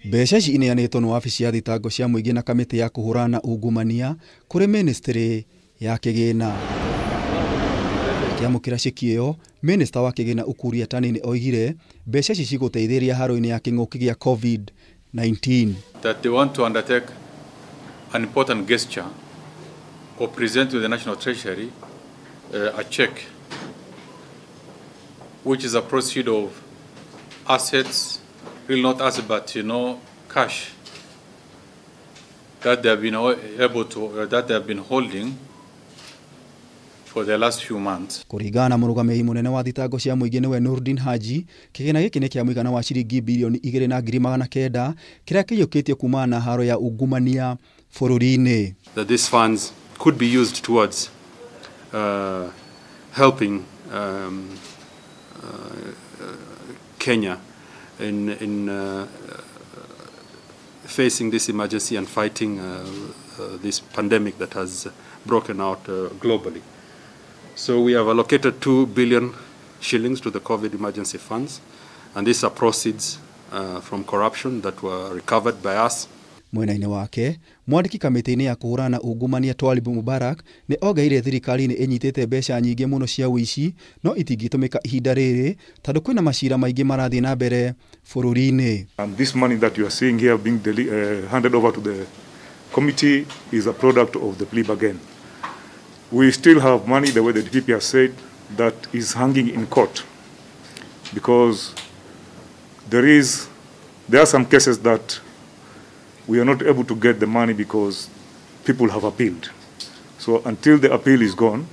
Mbeca ici ineanĩtwo nĩ wabici ya thitango cia mũingĩ na kamĩtĩ ya kũhũrana na ungumania kũrĩ ministry ya kĩgĩna. Akĩamũkĩra ceki ĩyo, minista wa kĩgĩna Ukur Yatani nĩ oigire mbeca ici cigũteithĩrĩria haro-inĩ ya kĩng'ũki gĩa COVID-19. That they want to undertake an important gesture of present to the National Treasury a check which is a proceed of assets, really not assets, but cash that they have been able to, that they have been holding for the last few months. Kũringana na mũrũgamĩrĩri mũnene wa thitango cia mũingĩ nĩwe Nurdin Haji, kĩgĩna gĩkĩ nĩ kĩa mũigana wa ciringi bilioni 2.9 kĩrĩa kĩiyũkĩtio kumana na haro ya ungumania bũrũri-inĩ. That these funds could be used towards helping Kenya in facing this emergency and fighting this pandemic that has broken out globally. So we have allocated 2 billion shillings to the COVID emergency funds, and these are proceeds from corruption that were recovered by us. Mwena-inĩ wake, mwandĩki kamĩtĩ-inĩ ya kũhũrana na ungumania Twalib Mubarak nĩ ongereire thirikari nĩ ĩnyitĩte mbeca nyingĩ mũno cia ũici no itingĩtũmĩka ihinda rĩrĩ tondũ kwĩna macira maingĩ marathiĩ na mbere bũrũri-inĩ. And this money that you are seeing here being handed over to the committee is a product of the plea bargain. We still have money, the way the DPP has said, that is hanging in court because there are some cases that we are not able to get the money because people have appealed. So until the appeal is gone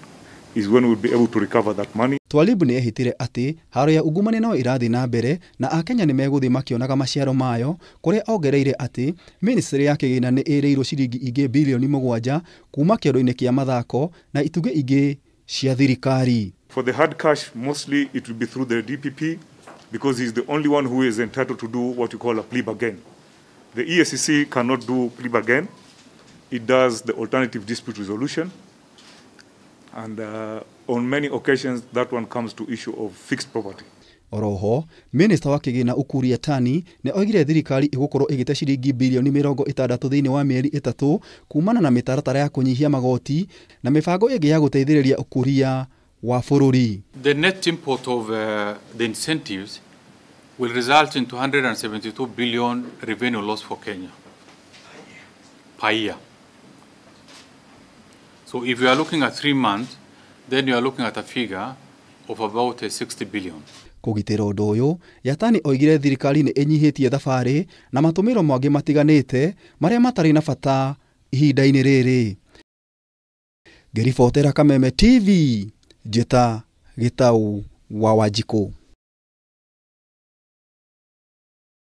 is when we'll be able to recover that money. Twalib nĩ ehĩtire atĩ haro ya ungumania no ĩrathiĩ na mbere na akenya nĩ megũthiĩ makĩonaga maciaro mayo, kũrĩa ongereire atĩ ministry ya kĩgĩna nĩ ĩrĩirwo ciringi ingĩ bilioni 7 kuma kĩondo-inĩ kĩa mathako na itugĩ ingĩ cia thirikari. For the hard cash, mostly it will be through the DPP because he's the only one who is entitled to do what you call a plea bargain. The EACC cannot do plea bargain. It does the alternative dispute resolution. And on many occasions, that one comes to issue of fixed property. Oroho, Minister wa kĩgĩna Ukur Yatani nĩ oigire thirikari ĩgũkorwo ĩgĩte ciringi bilioni 60 thĩinĩ wa mĩeri 3 kumana na mĩtaratara ya kũnyihia magoti na mĩbango ĩngĩ ya gũteithĩrĩria ũkũria wa bũrũri. The net import of the incentives will result in 272 billion revenue loss for Kenya per year. So if you are looking at 3 months, then you are looking at a figure of about 60 billion. Kũgitĩra ũndũ ũyũ, Yatani oigire thirikari nĩ ĩnyihĩtie thabarĩ na matũmĩro mangĩ matiganĩte marĩa matarĩ na bata ihinda-inĩ rĩrĩ. Ngĩribotera Kameme TV, Njĩta Gĩtau wa Wanjikũ.